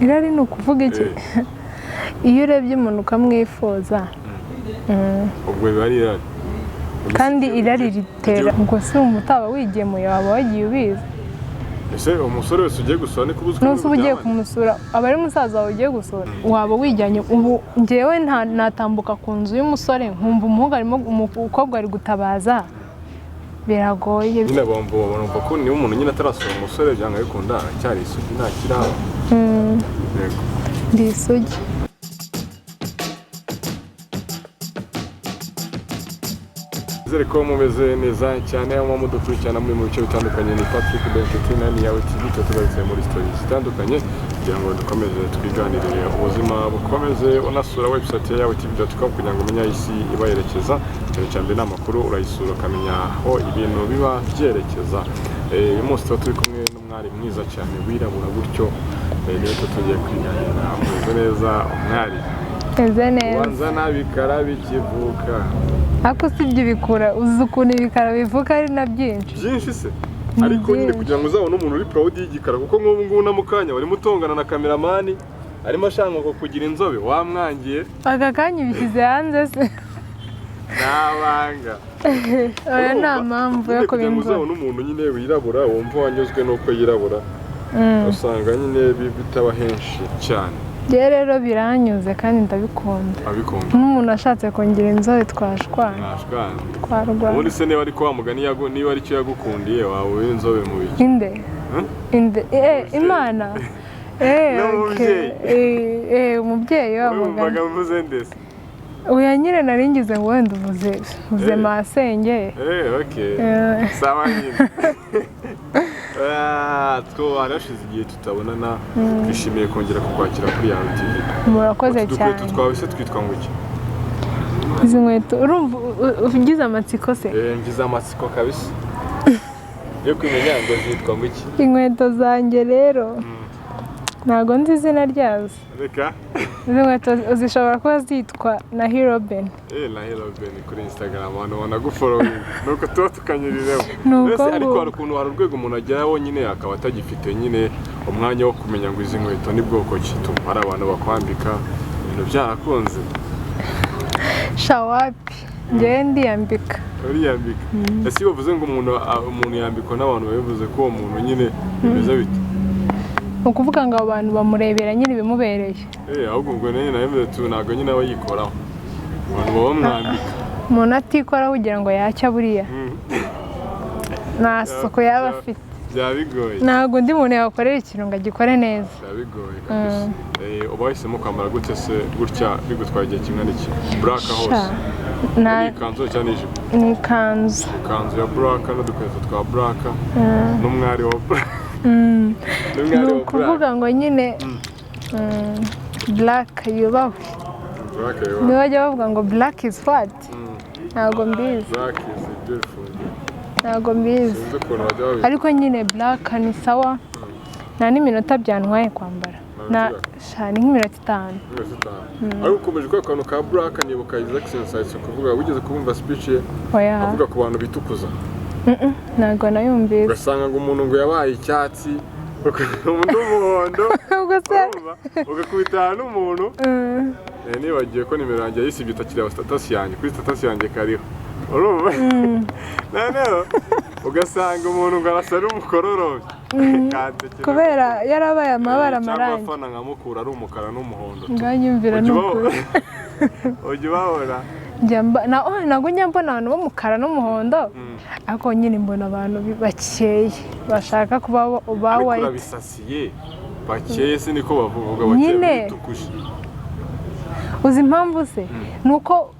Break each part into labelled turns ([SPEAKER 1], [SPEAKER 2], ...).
[SPEAKER 1] Irari ni ukuvuga iki? Iyo urebye umuntu ukamwifuza.
[SPEAKER 2] Ubwo biba ari irari.
[SPEAKER 1] Kandi irari ritera ubwo si umutaba wigemuye, waba wagiye ubizi.
[SPEAKER 2] Ese umusore wese ugiye gusura ni kubuzwa?
[SPEAKER 1] Nonse uba ugiye kumusura aba ari musaza wawe ugiye gusura, waba wijyanye. Ubu njyewe natambuka ku nzu y'umusore nkumva umuhungu arimo, umukobwa ari gutabaza, biragoye.
[SPEAKER 2] Nyine bumva ko niba umuntu nyine atarasura umusore, byanga bikunda aracyari isugi, ntakiraba. Yego.
[SPEAKER 1] Ndi isugi.
[SPEAKER 2] Nizere ko mumeze neza cyane aho mudukurikirana muri mu bice bitandukanye. Ni Patrick Benketina, ni Yawe TV. Tuba tugarutse muri stories zitandukanye kugira ngo dukomeze twiganirire, ubuzima bukomeze. Unasura website ya yawetv.com kugira ngo umenye aho isi ibayerekeza. Ikintu cya mbere ni amakuru, urayisura ukamenya aho ibintu biba byerekeza. Uyu munsi tuba turi kumwe n'umwari mwiza cyane wirabura gutyo, niwe tuba tugiye kwiganirira. Umeze neza umwari?
[SPEAKER 1] Meze neza.
[SPEAKER 2] Ubanza n'abikara bikivuka.
[SPEAKER 1] Ariko usibye ibikura, uzi ukuntu ibikara bivuka ari na byinshi.
[SPEAKER 2] Byinshi se, ariko nyine
[SPEAKER 1] Byinshi.
[SPEAKER 2] kugira ngo uzabone umuntu uri proud y'igikara, kuko nk'ubu ngubu na mukanya barimo utongana na kameramani, arimo ashaka ngo kugira inzobe wamwangiye.
[SPEAKER 1] Aka kanya ubishyize hanze se?
[SPEAKER 2] Ntabanga.
[SPEAKER 1] Oya, nta mpamvu yo
[SPEAKER 2] Nyine
[SPEAKER 1] kuba
[SPEAKER 2] kugira ngo
[SPEAKER 1] inzobe.
[SPEAKER 2] uzabone umuntu nyine wirabura wumva wanyuzwe n'uko yirabura, usanga nyine bitaba henshi cyane.
[SPEAKER 1] Njyewe rero biranyuze kandi ndabikunda.
[SPEAKER 2] Abikunda.
[SPEAKER 1] N'umuntu ashatse kongera inzobe twashwana.
[SPEAKER 2] Mwashwana.
[SPEAKER 1] Twarwana.
[SPEAKER 2] Ubundi se niba ariko wa mugani niba aricyo yagukundiye, waba uri inzobe mu biki?
[SPEAKER 1] Inde?
[SPEAKER 2] Hmm?
[SPEAKER 1] Inde? Imana.
[SPEAKER 2] N'umubyeyi.
[SPEAKER 1] Okay. Umubyeyi wa mugani.
[SPEAKER 2] Urumvaga mvuze ndese?
[SPEAKER 1] Oya nyine nari ngize ngo wenda uvuze masenge.
[SPEAKER 2] Okay. Sawa nyine. Two harashize igihe tutabonana, twishimiye kongera kukwakira kuri Yawe TV.
[SPEAKER 1] Murakoze
[SPEAKER 2] Utu dukweto
[SPEAKER 1] cyane.
[SPEAKER 2] twawe se twitwa ngo iki?
[SPEAKER 1] Izi nkweto urumva ugize amatsiko se?
[SPEAKER 2] Ngize amatsiko kabisa yo kumenya ngo zitwa ngo iki.
[SPEAKER 1] Inkweto zanjye rero ntabwo nzi izina ryazo.
[SPEAKER 2] Reka.
[SPEAKER 1] Izi nkweto zishobora kuba zitwa na Hiroben.
[SPEAKER 2] Na Hello Ben kuri Instagram abantu banagufollowing nuko tuba tukanyurireho.
[SPEAKER 1] Nuko
[SPEAKER 2] Mbese ariko
[SPEAKER 1] ngo-
[SPEAKER 2] hari ukuntu, hari urwego umuntu ageraho nyine akaba atagifite nyine umwanya wo kumenya ngo izi nkweto ni bwoko ki. Tu hari abantu bakwambika ibintu byarakunze.
[SPEAKER 1] Shawapi, njyewe ndiyambika.
[SPEAKER 2] Uriyambika. Ese iyo bavuze ngo umuntu yambikwa n'abantu, babivuze ko uwo muntu nyine bimeze bite?
[SPEAKER 1] Ni ukuvuga ngo abo bantu bamurebera nyine ibimubereye.
[SPEAKER 2] Ahubwo ubwo nyine nabivuze tu, ntabwo nyine aba yikoraho, abantu baba bamwambika.
[SPEAKER 1] Umuntu atikoraho kugira ngo yacya buriya nta suku yaba afite.
[SPEAKER 2] Byaba bigoye.
[SPEAKER 1] Ntabwo undi muntu yakorera ikintu ngo agikore neza.
[SPEAKER 2] Byaba bigoye kabisa. Uba wahisemo kwambara gute se gutya? Bigutwara igihe kingana iki black hose?
[SPEAKER 1] Sha,
[SPEAKER 2] Ni ikanzu cyangwa ni ijipo?
[SPEAKER 1] Ni ikanzu.
[SPEAKER 2] Ikanzu ya black n'udukweto twa black n'umwari wa black n'umwari
[SPEAKER 1] Ni
[SPEAKER 2] wa black.
[SPEAKER 1] ukuvuga ngo nyine black yubahwe.
[SPEAKER 2] Black yubahwe.
[SPEAKER 1] Niba bajya bavuga ngo black is what, ntabwo mbizi.
[SPEAKER 2] Black is beautiful.
[SPEAKER 1] Ntabwo mbizi.
[SPEAKER 2] Sinzi ukuntu bajya babivuga.
[SPEAKER 1] Ariko nyine black ni sawa, nta n'iminota byantwaye kwambara na sha, ni nk'iminota 5.
[SPEAKER 2] Iminota 5. Ariko ukomeje kwa kantu ka black, nibuka His Excellency kuvuga, wigeze kubumva speech ye?
[SPEAKER 1] Oya.
[SPEAKER 2] Avuga ku bantu bitukuza.
[SPEAKER 1] Ntabwo nayumvise.
[SPEAKER 2] Ugasanga ngo umuntu ngo yabaye icyatsi, undi umuhondo.
[SPEAKER 1] Ubwo se
[SPEAKER 2] Urumva? Ugakubitana n'umuntu. Nibagiwe ko nimero yanjye yayisibye, itakireba status yanjye, kuri status yanjye kariho, urumva? Noneho ugasanga umuntu ngo arasa n'umukororombya. Kansekera.
[SPEAKER 1] Kubera yarabaye amabara
[SPEAKER 2] Cyangwa
[SPEAKER 1] amarangi.
[SPEAKER 2] afana nka Mukura ari umukara n'umuhondo tu.
[SPEAKER 1] Nganyumvira.
[SPEAKER 2] Ujya
[SPEAKER 1] Ni ukuri.
[SPEAKER 2] Ujya ubabona?
[SPEAKER 1] Oh, ntabwo njya mbona abantu b'umukara n'umuhondo, ariko nyine mbona abantu bakeye bashaka kuba ba
[SPEAKER 2] Ariko
[SPEAKER 1] white.
[SPEAKER 2] Urabisasiye bakeye se, niko bavuga bakeye.
[SPEAKER 1] Nyine.
[SPEAKER 2] Bitukuje.
[SPEAKER 1] Uzi impamvu se? Ni uko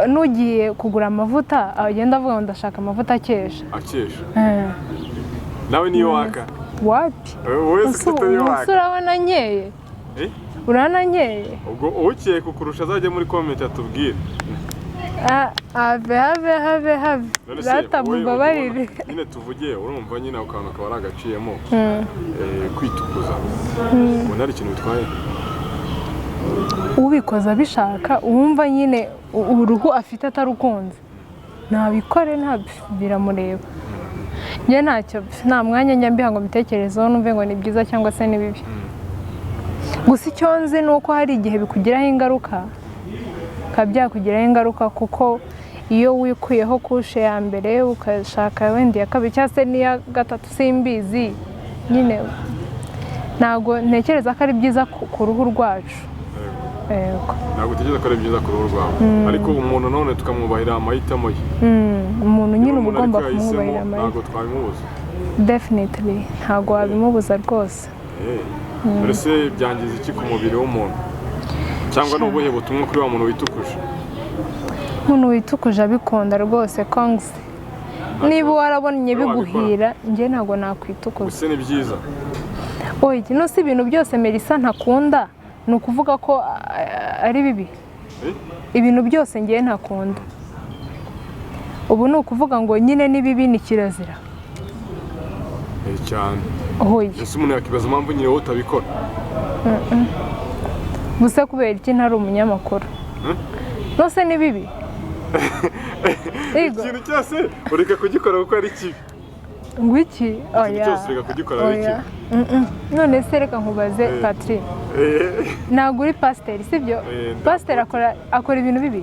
[SPEAKER 1] n'ugiye kugura amavuta agenda avuga ngo ndashaka amavuta akesha.
[SPEAKER 2] Akesha. Nawe niyo waka?
[SPEAKER 1] Wapi.
[SPEAKER 2] Wowe se
[SPEAKER 1] Usu
[SPEAKER 2] ufite niyo
[SPEAKER 1] umunsi
[SPEAKER 2] waka?
[SPEAKER 1] urabona nkeye.
[SPEAKER 2] Eh?
[SPEAKER 1] Urabona nkeye.
[SPEAKER 2] Ubwo ukeye kukurusha azajya muri comment atubwire.
[SPEAKER 1] Ah, have have have have.
[SPEAKER 2] None se,
[SPEAKER 1] Rata
[SPEAKER 2] wowe
[SPEAKER 1] mumbabarire.
[SPEAKER 2] nyine tuvuge, urumva nyine ako kantu kaba ari agaciyemo, kwitukuza ubona hari ikintu bitwaye?
[SPEAKER 1] Ubikoza abishaka, uwumva nyine uruhu afite atarukunze nabikore, nta biramureba. Njye ntacyo, nta mwanya njya mbiha ngo mbitekerezeho numve ngo ni byiza cyangwa se ni bibi. Gusa icyo nzi ni uko hari igihe bikugiraho ingaruka, bikaba byakugiraho ingaruka, kuko iyo wikuyeho couche ya mbere ukashaka wenda iya kabiri cyangwa se n'iya gatatu, simbizi nyine, ntabwo ntekereza ko ari byiza ku ruhu rwacu. Yego.
[SPEAKER 2] Ntabwo utekereza ko ari byiza ku ruhu rwawe, ariko umuntu none tukamwubahira amahitamo ye.
[SPEAKER 1] Umuntu nyine
[SPEAKER 2] Niba
[SPEAKER 1] uba
[SPEAKER 2] umuntu
[SPEAKER 1] ugomba
[SPEAKER 2] ariko yahisemo,
[SPEAKER 1] kumwubahira amahitamo.
[SPEAKER 2] ntabwo twabimubuza.
[SPEAKER 1] Definitely, ntabwo wabimubuza rwose.
[SPEAKER 2] Mbese byangiza iki ku mubiri w'umuntu, cyangwa ni ubuhe butumwa kuri wa muntu witukuje?
[SPEAKER 1] Umuntu witukuje abikunda rwose, congs. Niba warabonye
[SPEAKER 2] Wowe wabikora?
[SPEAKER 1] biguhira, njye ntabwo nakwitukuza.
[SPEAKER 2] Gusa ni byiza.
[SPEAKER 1] Oya, no si ibintu byose Melissa ntakunda ni ukuvuga ko ari bibi.
[SPEAKER 2] Eh?
[SPEAKER 1] Ibintu byose ngiye ntakunda ubu ni ukuvuga ngo nyine ni bibi, ni kirazira?
[SPEAKER 2] Cyane.
[SPEAKER 1] Oya.
[SPEAKER 2] Ese umuntu yakibaza impamvu nyine wowe utabikora?
[SPEAKER 1] Gusa kubera iki ntari umunyamakuru? Nose ni bibi? Yego.
[SPEAKER 2] Ikintu cyose ureka kugikora kuko ari kibi.
[SPEAKER 1] Ngo iki?
[SPEAKER 2] Ikintu
[SPEAKER 1] Oya.
[SPEAKER 2] cyose ureka kugikora ari
[SPEAKER 1] Oya.
[SPEAKER 2] kibi.
[SPEAKER 1] None se reka nkubaze, Patrick, ntabwo uri pasiteri, sibyo?
[SPEAKER 2] Eh,
[SPEAKER 1] Pasiteri akora ibintu bibi?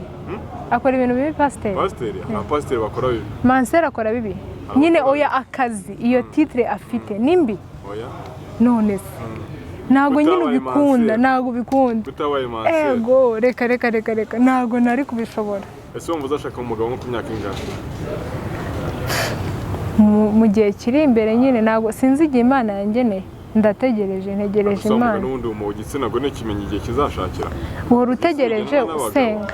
[SPEAKER 1] Akora ibintu bibi pasiteri?
[SPEAKER 2] Pasiteri, abapasiteri bakora bibi.
[SPEAKER 1] Manseri akora bibi nyine? Oya, akazi, iyo titre afite ni mbi?
[SPEAKER 2] Oya.
[SPEAKER 1] None se ntabwo nyine
[SPEAKER 2] Utabaye
[SPEAKER 1] ubikunda?
[SPEAKER 2] manseri.
[SPEAKER 1] Ntabwo ubikunda.
[SPEAKER 2] Utabaye manseri.
[SPEAKER 1] Ego, reka reka reka reka, ntabwo nari kubishobora.
[SPEAKER 2] Ese wumva uzashaka umugabo nko ku myaka ingana?
[SPEAKER 1] Mu gihe kiri imbere nyine, ntabwo sinzi igihe Imana yangeneye, ndategereje, ntegereje
[SPEAKER 2] Gusa
[SPEAKER 1] Imana.
[SPEAKER 2] n'ubundi mu gitsina gore kimenya igihe kizashakira.
[SPEAKER 1] Uhora utegereje,
[SPEAKER 2] N'abagabo.
[SPEAKER 1] usenga.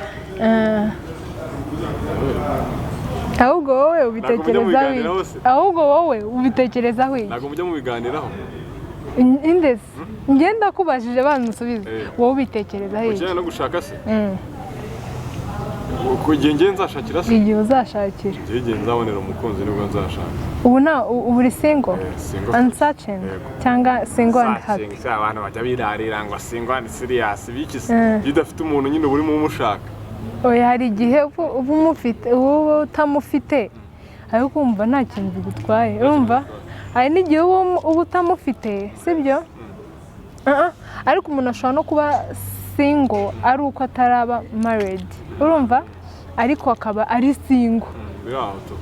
[SPEAKER 1] Ahubwo wowe ubitekerezaho
[SPEAKER 2] mubiganiraho
[SPEAKER 1] iki?
[SPEAKER 2] se?
[SPEAKER 1] Ahubwo wowe ubitekerezaho iki?
[SPEAKER 2] Ntabwo mujya mubiganiraho?
[SPEAKER 1] Indese ngenda kubajije, bamusubize.
[SPEAKER 2] Eh.
[SPEAKER 1] Wowe ubitekerezaho iki?
[SPEAKER 2] Ujyanye no gushaka se?
[SPEAKER 1] Mm.
[SPEAKER 2] Ku gihe ngiye nzashakira se?
[SPEAKER 1] Igihe uzashakira.
[SPEAKER 2] Igihe igihe nzabonera umukunzi nibwo nzashaka.
[SPEAKER 1] Ubu nta ubu uri single?
[SPEAKER 2] Eh, single.
[SPEAKER 1] And searching?
[SPEAKER 2] Yego.
[SPEAKER 1] Cyangwa single and happy?
[SPEAKER 2] Searching, se abantu bajya birarira ngo single and serious biki se?
[SPEAKER 1] Mm.
[SPEAKER 2] Iyo udafite umuntu nyine uba urimo umushaka.
[SPEAKER 1] Oya, hari igihe uba umufite, uba utamufite, ariko wumva nta kintu bigutwaye. Urumva hari n'igihe uba utamufite, sibyo? Ah, ah. Ariko umuntu ashobora no kuba single ari uko ataraba married, urumva, ariko akaba ari single.
[SPEAKER 2] Biri aho tu.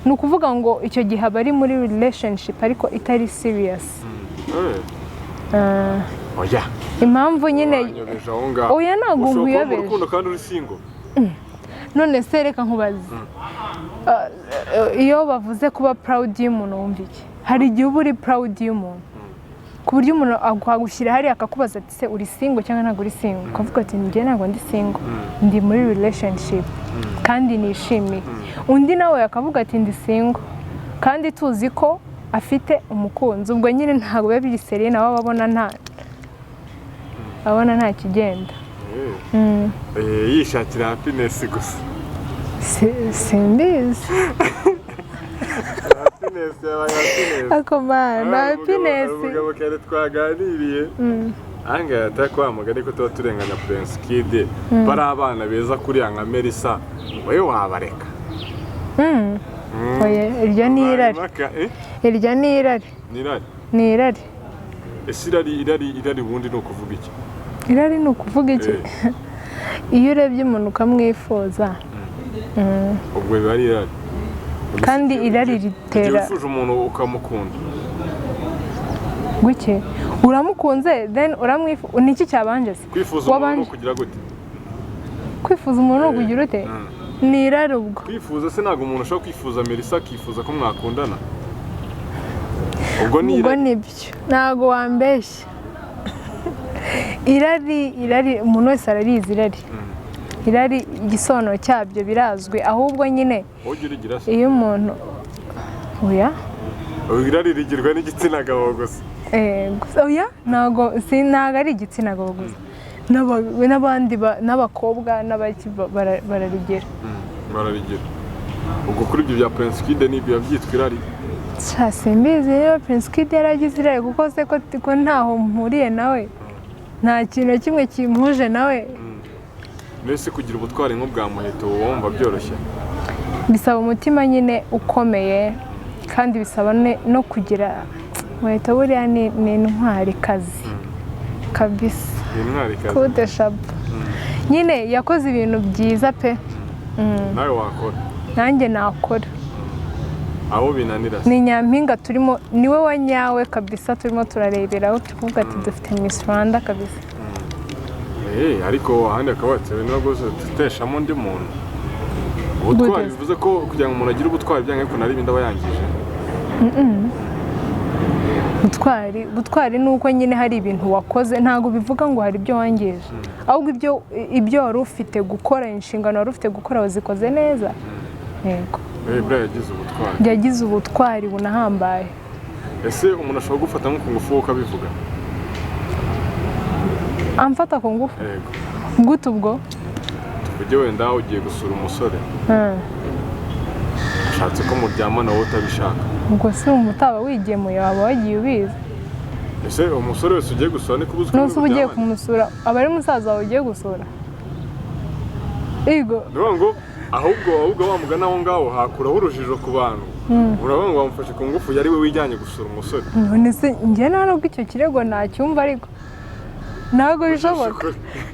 [SPEAKER 1] Ni ukuvuga ngo icyo gihe aba ari muri relationship ariko itari serious. Ah,
[SPEAKER 2] Oya.
[SPEAKER 1] impamvu nyine
[SPEAKER 2] Wanyobeje aho ngaho.
[SPEAKER 1] Oya, ntabwo
[SPEAKER 2] Ushobora kuba mu
[SPEAKER 1] nkuyobeje.
[SPEAKER 2] rukundo kandi uri single.
[SPEAKER 1] None se reka nkubaze. Iyo bavuze kuba proud y'umuntu wumva iki? Hari igihe uba uri proud y'umuntu ku buryo umuntu agushyira hariya akakubaza ati: "Se uri single cyangwa ntabwo uri single?" Ukavuga ati: "Njye ntabwo ndi single, ndi muri relationship kandi nishimiye." Undi nawe akavuga ati: "Ndi single," kandi tuzi ko afite umukunzi. Ubwo nyine ntabwo biba biri sérieux, nawe aba abona nta kigenda.
[SPEAKER 2] Yishakira happiness gusa.
[SPEAKER 1] Simbizi.
[SPEAKER 2] Happiness yabaye happiness.
[SPEAKER 1] Ako mana, happiness.
[SPEAKER 2] Umugabo kare twaganiriye ahangaha yatari kwa mugani ko tuba turenganya Prince Kid, bari abana beza kuriya nka Melissa, wowe wabareka?
[SPEAKER 1] Oya, iryo ni irari.
[SPEAKER 2] Impaka, eh?
[SPEAKER 1] Iryo ni irari.
[SPEAKER 2] Ni irari.
[SPEAKER 1] Ni irari.
[SPEAKER 2] Ese irari ubundi ni ukuvuga iki?
[SPEAKER 1] Irari ni ukuvuga iki? Iyo urebye umuntu ukamwifuza.
[SPEAKER 2] Ubwo biba ari irari.
[SPEAKER 1] Kandi irari
[SPEAKER 2] Igihe
[SPEAKER 1] ritera
[SPEAKER 2] wifuje umuntu ukamukunda.
[SPEAKER 1] Guke uramukunze, then uramwifuza, ni iki cyabanje se?
[SPEAKER 2] Kwifuza umuntu ni
[SPEAKER 1] Wabanje-
[SPEAKER 2] ukugira gute?
[SPEAKER 1] Kwifuza umuntu ni ukugira ute? Ni irari ubwo.
[SPEAKER 2] Kwifuza se, ntabwo umuntu ashobora kwifuza Melissa akifuza ko mwakundana, ubwo ni
[SPEAKER 1] Ubwo
[SPEAKER 2] irari.
[SPEAKER 1] nibyo, ntabwo wambeshya. Irari umuntu wese ararizi. Irari igisobanuro cyabyo birazwi, ahubwo nyine
[SPEAKER 2] Wowe ujya urigira se?
[SPEAKER 1] iyo umuntu, oya.
[SPEAKER 2] Irari rigirwa n'igitsina gabo gusa.
[SPEAKER 1] Gusa oya, ntabwo si ntabwo ari igitsina gabo gusa. N'abandi n'abakobwa n'abaki bararigira.
[SPEAKER 2] Bararigira. Ubwo kuri ibyo bya Prince Kid n'ibyo byitwa irari?
[SPEAKER 1] Sha, simbizi niba Prince Kid yaragize irari, kuko se ko ntaho mpuriye nawe, nta kintu na kimwe kimpuje nawe.
[SPEAKER 2] Mbese kugira ubutwari nk'ubwa Muheto wumva byoroshye?
[SPEAKER 1] Bisaba umutima nyine ukomeye, kandi bisaba no kugira Muheto. Buriya ni intwari kazi. Kabisa.
[SPEAKER 2] Ni intwarikazi.
[SPEAKER 1] Kude shabu nyine, yakoze ibintu byiza pe.
[SPEAKER 2] Nawe wakora?
[SPEAKER 1] Nanjye nakora.
[SPEAKER 2] Abo binanira se?
[SPEAKER 1] Ni nyampinga turimo, niwe wa nyawe kabisa, turimo turareberaho, turi kuvuga ati dufite Miss Rwanda kabisa.
[SPEAKER 2] Ariko ahandi akaba yatewe niba rwose tuteshamo undi muntu ubutwari.
[SPEAKER 1] Gute?
[SPEAKER 2] Bivuze ko kugira ngo umuntu agire ubutwari byanga bikunda ari ibindi aba yangije.
[SPEAKER 1] Ubutwari ni uko nyine hari ibintu wakoze, ntabwo bivuga ngo hari ibyo wangije, ahubwo ibyo wari ufite gukora, inshingano wari ufite gukora wazikoze neza, yego.
[SPEAKER 2] Buriya yagize ubutwari.
[SPEAKER 1] Yagize ubutwari bunahambaye.
[SPEAKER 2] Ese umuntu ashobora gufata nko ku ngufu wowe ukabivuga?
[SPEAKER 1] Amfata ku ngufu?
[SPEAKER 2] Yego.
[SPEAKER 1] Gute ubwo?
[SPEAKER 2] Tuvuge wenda ugiye gusura umusore, ashatse ko muryamana wowe utabishaka.
[SPEAKER 1] Ubwo si umutaba wigemuye, waba wagiye ubizi.
[SPEAKER 2] Ese umusore wese ugiye gusura niko ubuze uko
[SPEAKER 1] Nuse uba ugiye
[SPEAKER 2] muryamana?
[SPEAKER 1] kumusura, aba ari musaza wawe ugiye gusura, yego.
[SPEAKER 2] Ni ukuvuga ngo ahubwo wa mugani aho ngaho hakuraho urujijo ku bantu, uravuga ngo bamufashe ku ngufu, yari we wijyanye gusura umusore.
[SPEAKER 1] None se njye nta nubwo icyo kirego nacyumva, ariko ntabwo bishoboka.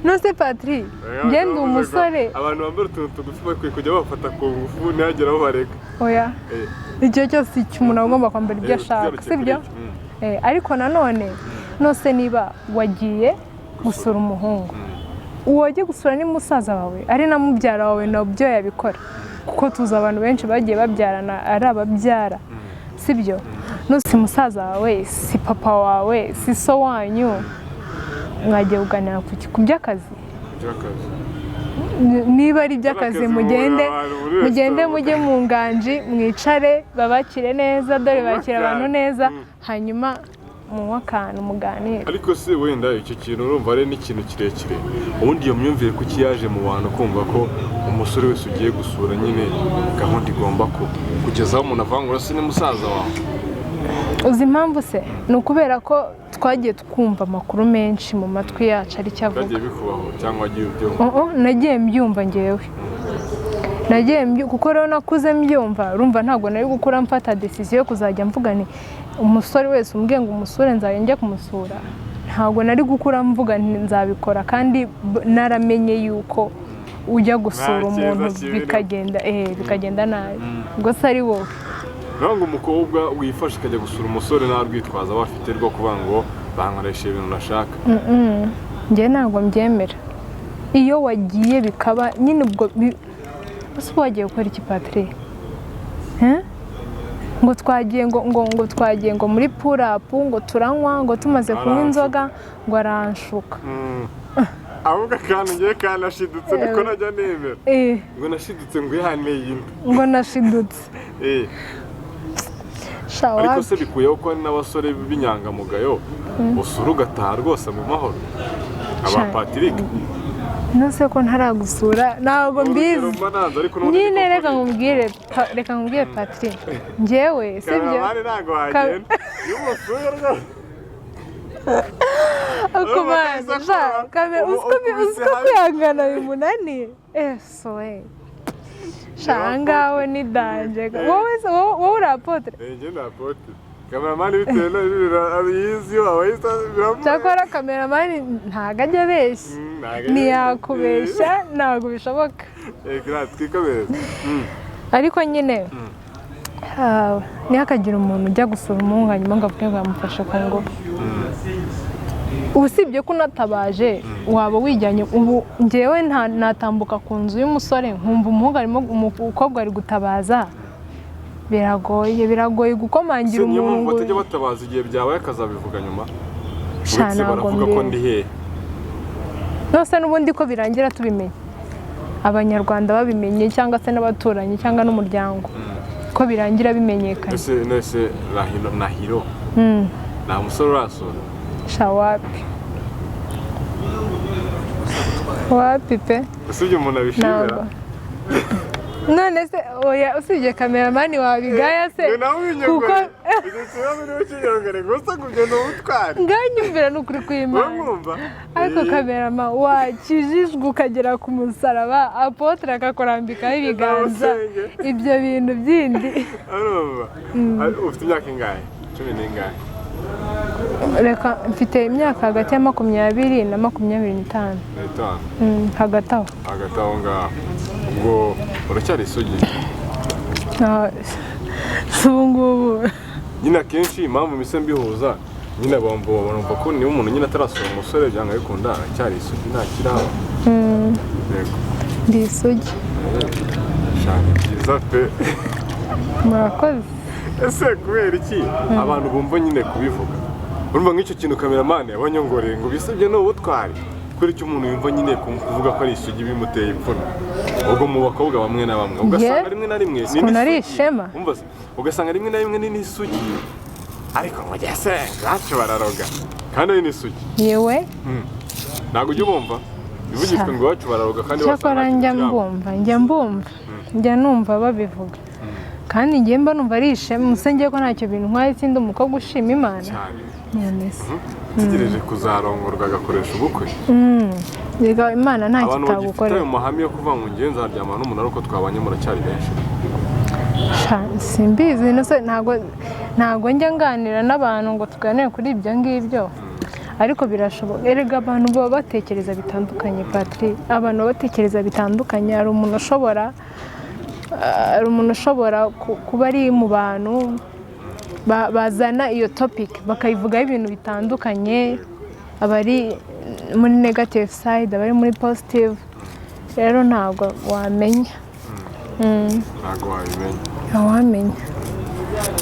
[SPEAKER 1] None Patri, njye ndi umusore.
[SPEAKER 2] Abantu bambara utuntu tugufi bakwiye kujya bafata ku ngufu ntihagire aho bareka.
[SPEAKER 1] Oya. Igihe cyose umuntu aba agomba kwambara ibyo ashaka.
[SPEAKER 2] Tugarukiye
[SPEAKER 1] Sibyo?
[SPEAKER 2] kuri icyo.
[SPEAKER 1] Ariko nanone nose niba wagiye gusura umuhungu, uwo wagiye gusura ni musaza wawe, ari na mubyara wawe, nabyo yabikora, kuko tuzi abantu benshi bagiye babyarana ari ababyara, sibyo? Nose musaza wawe, si papa wawe, si so wanyu, mwagiye kuganira ku ki? Ku by'akazi?
[SPEAKER 2] By'akazi.
[SPEAKER 1] Niba ari iby'akazi,
[SPEAKER 2] By'akazi,
[SPEAKER 1] mugende.
[SPEAKER 2] muhura abantu muri
[SPEAKER 1] Mugende.
[SPEAKER 2] restaurant.
[SPEAKER 1] Mujye mu nganji mwicare, babakire neza, dore bakira abantu neza. Hanyuma munywe akantu, muganire.
[SPEAKER 2] Ariko se wenda icyo kintu urumva ari n'ikintu kirekire, ubundi iyo myumvire kuki yaje mu bantu kumva ko umusore wese ugiye gusura nyine gahunda igomba ko kugeza aho umuntu avuga ngo se ni musaza wawe?
[SPEAKER 1] Uzi impamvu se? Ni ukubera ko twagiye twumva amakuru menshi mu matwi yacu, ari cyo avuga.
[SPEAKER 2] Byagiye bikubaho cyangwa wagiye ubyumva?
[SPEAKER 1] Oh, nagiye mbyumva ngewe, nagiye kuko rero nakuze mbyumva, urumva ntabwo nari gukura mfata decision yo kuzajya mvuga nti umusore wese umbwiye ngo umusure nzajya njya kumusura. Ntabwo nari gukura mvuga nti nzabikora, kandi naramenye yuko ujya gusura
[SPEAKER 2] Nta cyiza
[SPEAKER 1] umuntu
[SPEAKER 2] kibirimo.
[SPEAKER 1] bikagenda nabi, ubwo se ari wowe.
[SPEAKER 2] Naho ngo umukobwa wifashe akajya gusura umusore nta rwitwazo aba afite rwo kuvuga ngo bankoresha ibintu nashaka.
[SPEAKER 1] Njye ntabwo mbyemera. Iyo wagiye bikaba nyine ubwo ese uba wagiye gukora iki, Patrick? Eh? Ngo twagiye ngo twagiye ngo muri purapu, ngo turanywa, ngo tumaze kunywa
[SPEAKER 2] Aranshuka.
[SPEAKER 1] inzoga, ngo aranshuka.
[SPEAKER 2] Ahubwo akantu ngiye kanashidutse niko najya nemera. Ngo nashidutse ngo ihaneye inda.
[SPEAKER 1] Ngo nashidutse. Sha.
[SPEAKER 2] Ariko
[SPEAKER 1] Wapi.
[SPEAKER 2] se bikuyeho ko hari n'abasore b'inyangamugayo usura ugataha rwose mu mahoro, aba
[SPEAKER 1] Sha.
[SPEAKER 2] Patrick?
[SPEAKER 1] Nose ko ntaragusura ntabwo mbizi.
[SPEAKER 2] Urugero mba nanze, ariko n'ubundi
[SPEAKER 1] Nyine
[SPEAKER 2] niko
[SPEAKER 1] reka
[SPEAKER 2] kuri.
[SPEAKER 1] nkubwire reka nkubwire Patrick, njyewe sibyo.
[SPEAKER 2] Kameramani ntabwo wagenda iyo umusuye rwose.
[SPEAKER 1] Akumana
[SPEAKER 2] Urumva
[SPEAKER 1] sha
[SPEAKER 2] kabisa
[SPEAKER 1] kame
[SPEAKER 2] ubu
[SPEAKER 1] uziko
[SPEAKER 2] ukubise
[SPEAKER 1] uziko
[SPEAKER 2] hasi.
[SPEAKER 1] kwihangana bimunaniye, eso we sha, ahangawe ni danger. Wowe se, wowe uri apôtre?
[SPEAKER 2] Njye ni apôtre, kameramani bitewe n'ibintu yizi iyo wabaye biramurenga.
[SPEAKER 1] Cyakora kameramani ntabwo ajya abeshya.
[SPEAKER 2] Ntabwo ajya
[SPEAKER 1] Ntiyakubeshya, ntabwo bishoboka.
[SPEAKER 2] Grazie, twikomereze.
[SPEAKER 1] Ariko nyine ntihakagire umuntu ujya gusura umuhungu hanyuma ngo avuge ngo yamufashe ku ngufu. Usibye ko unatabaje waba wijyanye. Ubu ngewe natambuka ku nzu y'umusore nkumva umuhungu arimo, umukobwa ari gutabaza, biragoye, biragoye gukomangira
[SPEAKER 2] Se niyo
[SPEAKER 1] umuntu
[SPEAKER 2] mpamvu
[SPEAKER 1] ngo
[SPEAKER 2] batajya batabaza igihe byabaye akazabivuga nyuma?
[SPEAKER 1] Sha,
[SPEAKER 2] Uretse
[SPEAKER 1] ntabwo
[SPEAKER 2] baravuga ko
[SPEAKER 1] mbizi.
[SPEAKER 2] ndi hehe.
[SPEAKER 1] Nose n'ubundi ko birangira tubimenye, Abanyarwanda babimenye, cyangwa se n'abaturanyi cyangwa n'umuryango, ko birangira bimenyekanye.
[SPEAKER 2] Ese nese Rahiro Nahiro, nta musore urasura?
[SPEAKER 1] Sha, wapi, wapi pe.
[SPEAKER 2] Usibye umuntu abishimira.
[SPEAKER 1] Ntabwo. None se oya, usibye kameramani wabigaya se?
[SPEAKER 2] Ni nawe
[SPEAKER 1] Kuko
[SPEAKER 2] winyongore, icyo kibazo niwe ukinyongore gusa kugenda ubutwari.
[SPEAKER 1] Nganyumvira ni ukuri kw'Imana.
[SPEAKER 2] Uramwumva?
[SPEAKER 1] Ariko kamerama wakijijwe ukagera ku musaraba, apôtre akakurambikaho ibiganza,
[SPEAKER 2] Nawusenge.
[SPEAKER 1] ibyo bintu bindi.
[SPEAKER 2] Urumva? Ufite imyaka ingahe? 10 n'ingahe?
[SPEAKER 1] Reka, mfite imyaka hagati ya 25 na 25.
[SPEAKER 2] N'itanu.
[SPEAKER 1] Hagati aho.
[SPEAKER 2] Hagati aho ngaho, ubwo uracyari isugi?
[SPEAKER 1] Si ubu ngubu.
[SPEAKER 2] Nyine akenshi impamvu mpise mbihuza nyine, bumva barumva ko niba umuntu nyine atarasura umusore, byanga bikunda aracyari isugi, nta kiraba. Yego.
[SPEAKER 1] Ndi isugi.
[SPEAKER 2] Shaka byiza pe.
[SPEAKER 1] Murakoze.
[SPEAKER 2] Ese kubera iki abantu bumva nyine kubivuga, urumva nk'icyo kintu kameramani yabanyongoreye ngo bisabye ni ubutwari, kubera icyo umuntu yumva nyine kuvuga ko ari isugi bimuteye ipfunwe? Ubwo mu bakobwa bamwe na bamwe ugasanga rimwe na rimwe ni
[SPEAKER 1] Ukuntu ari
[SPEAKER 2] n'isugi.
[SPEAKER 1] ishema.
[SPEAKER 2] Umva se, ugasanga rimwe na rimwe ni n'isugi, ariko ngo se bacu bararoga kandi ari n'isugi.
[SPEAKER 1] Yewe.
[SPEAKER 2] Ntabwo ujya ubumva bivugishwa ngo iwacu bararoga kandi
[SPEAKER 1] Cyakora
[SPEAKER 2] wasanga nta
[SPEAKER 1] njya
[SPEAKER 2] kintu kiraba?
[SPEAKER 1] mbumva, njya mbumva, njya numva babivuga, kandi njye mba numva ari ishema. Musa ngiye ko ntacyo bintwaye, sindi umukobwa ushima Imana.
[SPEAKER 2] Cyane.
[SPEAKER 1] None se.
[SPEAKER 2] Utegereje kuzarongorwa agakoresha ubukwe.
[SPEAKER 1] Rega Imana nta
[SPEAKER 2] Abantu bagifite
[SPEAKER 1] kitagukorera.
[SPEAKER 2] ayo mahame yo kuvuga ngo ngenzi nzaryamana n'umuntu ari uko twabanye, muracyari benshi.
[SPEAKER 1] Sha, simbizi. No se ntabwo njya nganira n'abantu ngo tuganire kuri ibyo ngibyo, ariko birashoboka. Erega abantu baba batekereza bitandukanye, Patrick, abantu baba batekereza bitandukanye. Hari umuntu ushobora kuba ari mu bantu bazana iyo topic bakayivugaho ibintu bitandukanye, abari muri negative side, abari muri positive. Rero ntabwo wamenya.
[SPEAKER 2] Ntabwo wabimenya.
[SPEAKER 1] Ntawamenya.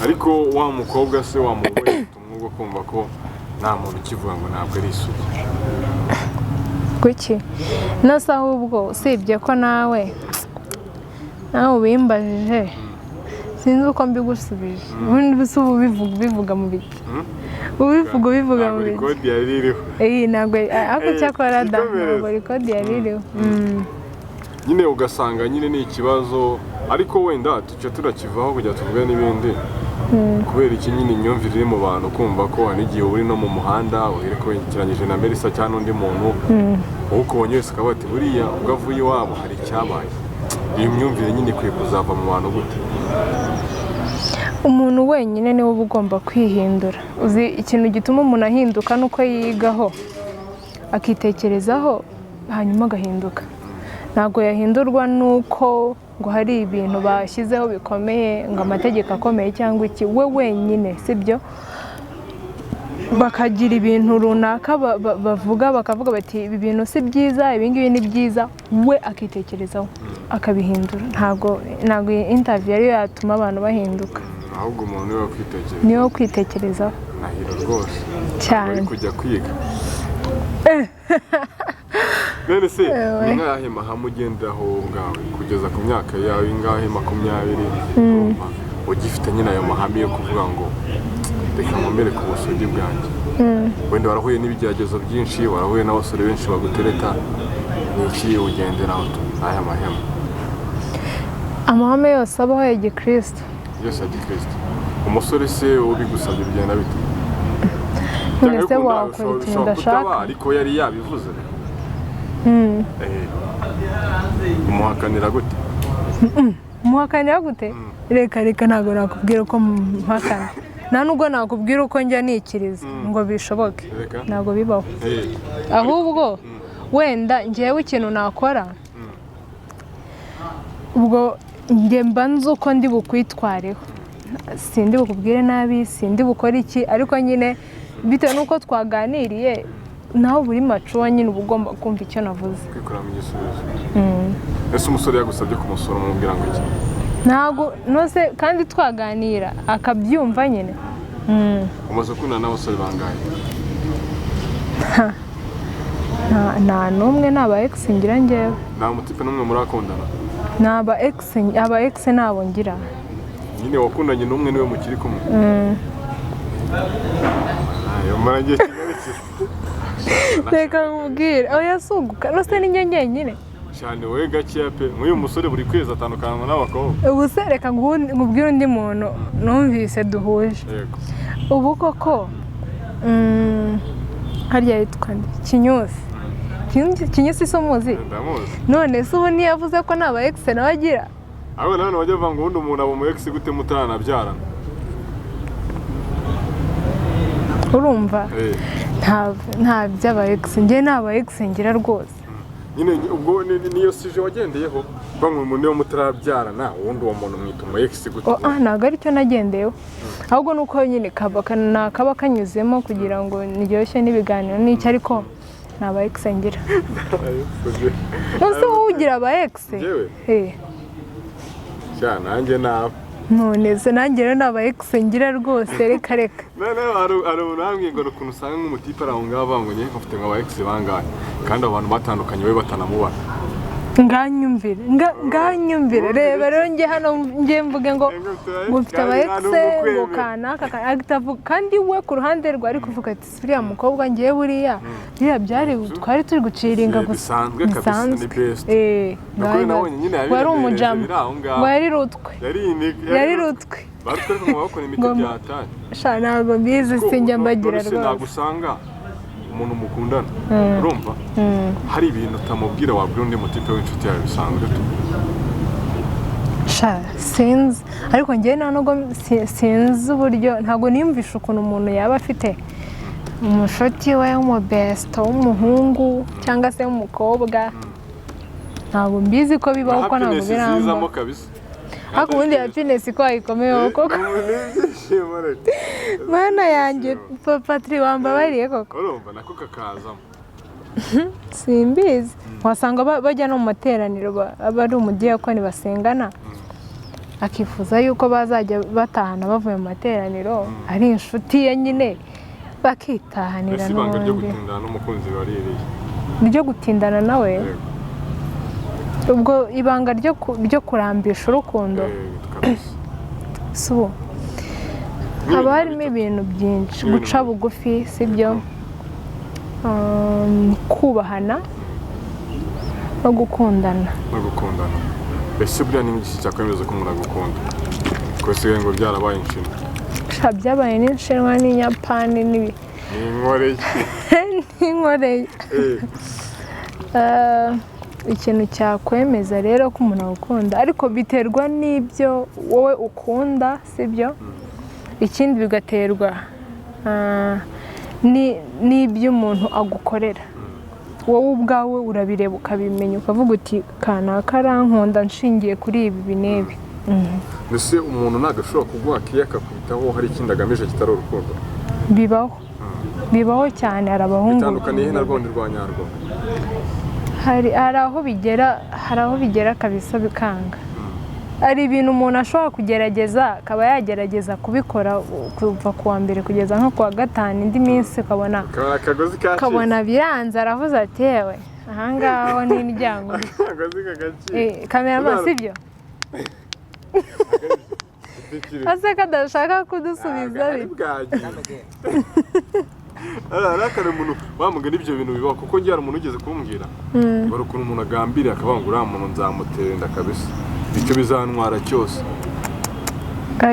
[SPEAKER 2] Ariko wa mukobwa se, wa mugore ufite umwuga wo kumva ko nta muntu ukivuga ngo ntabwo ari isugi?
[SPEAKER 1] Kuki nose? Ahubwo usibye ko nawe ubimbajije, sinzi uko mbigusubije. Ubundi se uba ubivuga ubivuga mu biki? Ubivuga ubivuga mu
[SPEAKER 2] Ntabwo
[SPEAKER 1] biki?
[SPEAKER 2] Record yari iriho.
[SPEAKER 1] Iyi ntabwo ariko cyakora da
[SPEAKER 2] ikomereze.
[SPEAKER 1] Ntabwo record yari iriho.
[SPEAKER 2] Nyine ugasanga nyine ni ikibazo, ariko wenda tuca turakivaho kugira tuvuge n'ibindi. Kubera iki nyine imyumvire iri mu bantu kumva ko hari igihe uri no mu muhanda uherekeranyije na Melissa cyangwa n'undi muntu, wowe ukubonye wese akavuga ati buriya ubwo avuye iwabo hari icyabaye? Iyo myumvire nyine ikwiye kuzava mu bantu gute?
[SPEAKER 1] Umuntu wenyine niwe uba ugomba kwihindura. Uzi ikintu gituma umuntu ahinduka nuko yigaho, akitekerezaho, hanyuma agahinduka. Ntabwo yahindurwa nuko ngo hari ibintu bashyizeho bikomeye, ngo amategeko akomeye cyangwa iki. We wenyine, sibyo, bakagira ibintu runaka bavuga, bakavuga bati ibi bintu si byiza, ibi ngibi ni byiza, we akitekerezaho akabihindura. Ntabwo iyi interview ariyo yatuma abantu bahinduka.
[SPEAKER 2] Ahubwo umuntu niwe kwitekereza.
[SPEAKER 1] Niyo kwitekerezaho.
[SPEAKER 2] Nahiro rwose.
[SPEAKER 1] Cyane.
[SPEAKER 2] Uri kujya kwiga none se, ni nk'ayahe mahame ugenderaho wowe ubwawe kugeza ku myaka yawe ingahe, 20, urumva ugifite nyine ayo mahame yo kuvuga ngo reka nkomere ku busugi bwanjye? Wenda warahuye n'ibigeragezo byinshi, warahuye n'abasore benshi bagutereta, ni iki ugenderaho tu aya mahame?
[SPEAKER 1] Amahame yose abaho ya gikristo.
[SPEAKER 2] Yose ya gikristo. Umusore se ubigusabye bigenda bite?
[SPEAKER 1] None se
[SPEAKER 2] Byanga bikunda,
[SPEAKER 1] wakora ikintu
[SPEAKER 2] bishobora
[SPEAKER 1] udashaka?
[SPEAKER 2] kutaba, ariko yari yabivuze. Umuhakanira gute?
[SPEAKER 1] Muhakanira gute? Reka reka, ntabwo nakubwira uko mpakana, nta nubwo nakubwira uko njya nikiriza ngo bishoboke.
[SPEAKER 2] Reka.
[SPEAKER 1] Ntabwo bibaho. Ahubwo wenda ngewe ikintu nakora, ubwo njye mba nzi uko ndi bukwitwareho, sindi bukubwire nabi, sindi bukore iki, ariko nyine bitewe n'uko twaganiriye nawe buri macuwa, nyine uba ugomba kumva icyo navuze.
[SPEAKER 2] Kwikuramo igisubizo. Ese umusore yagusabye kumusura umubwira ngo iki?
[SPEAKER 1] Ntabwo nose kandi twaganira akabyumva nyine.
[SPEAKER 2] Umaze gukundana n'abasore bangahe?
[SPEAKER 1] Nta n'umwe, ni aba ex ngira ngewe.
[SPEAKER 2] Nta mutipe n'umwe murakundana?
[SPEAKER 1] Ni aba ex, aba ex nabo ngira.
[SPEAKER 2] Nyine wakundanye n'umwe, niwe mukiri kumwe? Ayo mara igihe kingana iki?
[SPEAKER 1] Reka nkubwire, oya, suguka nose ni njye njyenyine.
[SPEAKER 2] Cyane wowe gakeya pe, nk'uyu musore buri kwezi atandukana n'abakobwa.
[SPEAKER 1] Ubu se reka nkubwire undi muntu numvise duhuje.
[SPEAKER 2] Yego.
[SPEAKER 1] Ubu koko harya yitwa nde? Kinyusi. Kinyusi se umuzi?
[SPEAKER 2] Ndamuzi.
[SPEAKER 1] None se ubu ntiyavuze ko nta ba ex nawe agira?
[SPEAKER 2] Ahubwo nanone bajya bavuga ngo ubundi umuntu aba umu ex gute mutaranabyarana?
[SPEAKER 1] Urumva, nta by'aba ex, njye nta ba ex ngira rwose.
[SPEAKER 2] Nyine ubwo niyo sujet wagendeyeho, kuko ngo umuntu niyo mutarabyarana, ubundi uwo muntu mwita umu ex gute?
[SPEAKER 1] Oh, ah, ntabwo aricyo nagendeyeho, ahubwo ni uko nyine kaba kanyuzemo kugira ngo ndyoshye n'ibiganiro n'icyo, ariko nta ba ex ngira. Nonese wowe ugira aba ex?
[SPEAKER 2] Njyewe?
[SPEAKER 1] Eh.
[SPEAKER 2] Sha, nanjye nawe.
[SPEAKER 1] None se nanjye rero nta ba ex ngira rwose, reka reka.
[SPEAKER 2] Noneho hari umuntu wambwiye ngo ni ukuntu usanga nk'umutipe ari aho ngaho avuga ngo ngewe mfite nka ba ex bangahe, kandi abo bantu batandukanye we batanamubara.
[SPEAKER 1] Nganyumvire, nganyumvire. Reba rero, njye hano njye mvuge ngo mfite aba ex, ngo kanaka ahita avuga, kandi we ku ruhande rwe ari kuvuga ati uriya mukobwa ngewe buriya biriya byari twari turi guciringa gusa.
[SPEAKER 2] Bisanzwe kabisa, ni best. Nuko
[SPEAKER 1] Ngaho
[SPEAKER 2] nabonye nyine
[SPEAKER 1] ngo yari
[SPEAKER 2] yabiremereje
[SPEAKER 1] umujama,
[SPEAKER 2] biri aho ngaho.
[SPEAKER 1] Ngo yari rutwe.
[SPEAKER 2] Yari
[SPEAKER 1] Yari rutwe.
[SPEAKER 2] Barutwe, ariko ngo bakora imiti byatari.
[SPEAKER 1] Sha, ntabwo mbizi, sinjya mbagira
[SPEAKER 2] None se ntabwo
[SPEAKER 1] rwose.
[SPEAKER 2] usanga umuntu mukundana, urumva, hari ibintu utamubwira wabwira undi mutipe w'inshuti yawe bisanzwe tu?
[SPEAKER 1] Sha, sinzi, ariko njyewe nta nubwo sinzi uburyo, ntabwo niyumvisha ukuntu umuntu yaba afite umushuti we w'umubesto w'umuhungu cyangwa se w'umukobwa. Ntabwo mbizi ko bibaho, ko ntabwo
[SPEAKER 2] Happiness zizamo
[SPEAKER 1] biramba.
[SPEAKER 2] kabisa.
[SPEAKER 1] Ariko ubundi happiness ko wayikomeye koko.
[SPEAKER 2] N'ibyishimo reka.
[SPEAKER 1] Mana yanjye, Patri, wambabariye koko.
[SPEAKER 2] Urumva nako kakazamo.
[SPEAKER 1] Simbizi, wasanga bajya no mu materaniro, aba ari umudiyakoni basengana, akifuza yuko bazajya batahana bavuye mu materaniro ari inshuti ye nyine, bakitahanira.
[SPEAKER 2] Ese ibanga ryo
[SPEAKER 1] N'ubundi
[SPEAKER 2] gutindana n'umukunzi waririye?
[SPEAKER 1] Ryo gutindana nawe?
[SPEAKER 2] Yego.
[SPEAKER 1] Ubwo ibanga ryo kurambisha urukundo?
[SPEAKER 2] Kabisa.
[SPEAKER 1] Si ubu haba harimo ibintu byinshi:
[SPEAKER 2] Ibintu
[SPEAKER 1] guca
[SPEAKER 2] byinshi.
[SPEAKER 1] bugufi, sibyo? Kubahana no gukundana.
[SPEAKER 2] No gukundana. Ese buriya ni iki cyakwemeza ko umuntu agukunda, ko bisigaye ngo byarabaye inshinwa?
[SPEAKER 1] Sha, byabaye n'inshinwa n'inyapani
[SPEAKER 2] Ni inkoreye.
[SPEAKER 1] N'inkoreye. Ikintu cyakwemeza rero ko umuntu agukunda, ariko biterwa n'ibyo wowe ukunda, sibyo? Ikindi bigaterwa n'ibyo umuntu agukorera. Wowe ubwawe urabireba ukabimenya, ukavuga uti kanaka arankunda nshingiye kuri ibi n'ibi.
[SPEAKER 2] Mbese umuntu ntabwo ashobora kuguha keya akakwitaho hari ikindi agamije kitari urukundo?
[SPEAKER 1] Bibaho, bibaho cyane. Hari abahungu
[SPEAKER 2] Bitandukaniye he na rwanda rwa nyarwo?
[SPEAKER 1] Hari aho bigera, hari aho bigera kabisa bikanga. Hari ibintu umuntu ashobora kugerageza, akaba yagerageza kubikora kuva ku wa mbere kugeza nko ku wa gatanu, indi minsi ukabona
[SPEAKER 2] Ukabona akagozi kacitse.
[SPEAKER 1] Ukabona biranze, aravuze ati yewe, ahangaha ho ni indyango.
[SPEAKER 2] Akagozi kagacika.
[SPEAKER 1] Cameraman, sibyo? Ase kadashaka kudusubiza
[SPEAKER 2] Ari
[SPEAKER 1] bite?
[SPEAKER 2] bwagiye. Hari umuntu wamugana, ibyo bintu bibaho, kuko njye hari umuntu ugeze kumbwira ngo hari ukuntu umuntu agambiriye akavuga ngo uriya muntu nzamutera inda kabisa, icyo bizantwara cyose.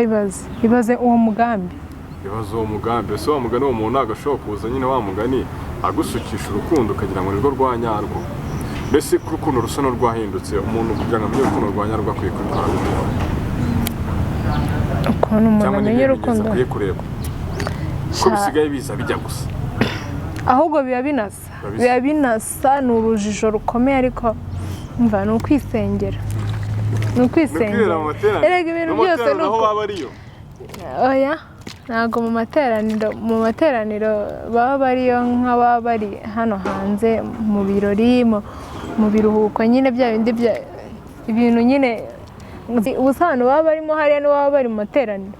[SPEAKER 1] Ibaze, ibaze uwo mugambi.
[SPEAKER 2] Ibibazo uwo mugambi. Ese wa mugani, uwo muntu ntabwo ashobora kuza nyine wa mugani agusukisha urukundo ukagira ngo nirwo rwa nyarwo? Mbese ko urukundo rusa n'urwahindutse, umuntu kugira ngo amenye urukundo rwa nyarwo akwiye kubikora gute?
[SPEAKER 1] Ukuntu umuntu
[SPEAKER 2] Cyangwa
[SPEAKER 1] amenya
[SPEAKER 2] n'ibihe
[SPEAKER 1] urukundo?
[SPEAKER 2] akwiye kureba ko bisigaye biza bijya gusa.
[SPEAKER 1] Ahubwo biba binasa.
[SPEAKER 2] Biba bisa.
[SPEAKER 1] Biba binasa, ni urujijo rukomeye, ariko mva ni ukwisengera, ni
[SPEAKER 2] Ni
[SPEAKER 1] ukwisengera.
[SPEAKER 2] ukwibera mu materaniro.
[SPEAKER 1] Erega ibintu
[SPEAKER 2] Mu
[SPEAKER 1] byose ni
[SPEAKER 2] materaniro aho
[SPEAKER 1] uko
[SPEAKER 2] baba ariyo.
[SPEAKER 1] Oya, ntabwo mu materaniro baba bariyo nk'ababa bari hano hanze mu birori, mu biruhuko nyine, bya bindi bya ibintu nyine ubusobanuro baba barimo hariya n'ababa bari mu materaniro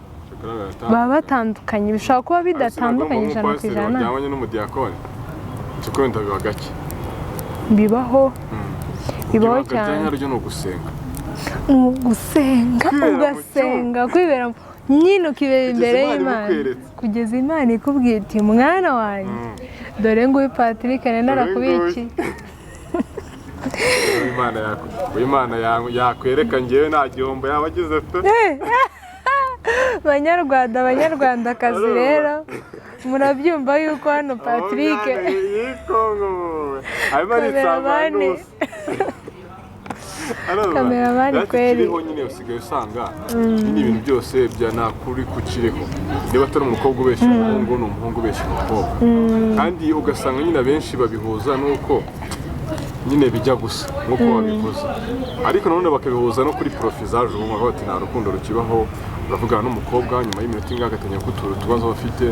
[SPEAKER 1] baba batandukanye, bishobora kuba bidatandukanye 100%.
[SPEAKER 2] Baryamanye n'umudiyakoni, siko? Wenda biba gake.
[SPEAKER 1] Bibaho, bibaho
[SPEAKER 2] Ibanga rya
[SPEAKER 1] cyane.
[SPEAKER 2] nyaryo ni ugusenga.
[SPEAKER 1] Ni ugusenga.
[SPEAKER 2] Kwibera mu
[SPEAKER 1] Ugasenga, kwibera nyine, ukibera
[SPEAKER 2] Kugeza
[SPEAKER 1] imbere
[SPEAKER 2] Imana
[SPEAKER 1] y'Imana.
[SPEAKER 2] ibikweretse.
[SPEAKER 1] Kugeza Imana ikubwiye iti mwana wanjye, dore nguyu Patrick nari narakubikiye.
[SPEAKER 2] Imana yakwereka, ngewe nta gihombo yaba agize pe.
[SPEAKER 1] Banyarwanda, banyarwandakazi rero, murabyumva yuko hano Patrick
[SPEAKER 2] yikongo arimo aritsamura
[SPEAKER 1] Kameramani.
[SPEAKER 2] n'ubusa. Arumva?
[SPEAKER 1] Cameraman
[SPEAKER 2] Natwe
[SPEAKER 1] kweri.
[SPEAKER 2] Kiriho nyine, usigaye usanga nyine ibintu byose bya nakuri kukiriho. Niba atari umukobwa ubeshya umuhungu, ni umuhungu ubeshya umukobwa. Kandi ugasanga nyine abenshi babihuza n'uko nyine bijya gusa nk'uko babivuze, ariko nanone bakabihuza no kuri profit zaje ubu, bakavuga bati nta rukundo rukibaho. Uravugana n'umukobwa, nyuma y'iminota ingahe agatangira kutura utubazo afite.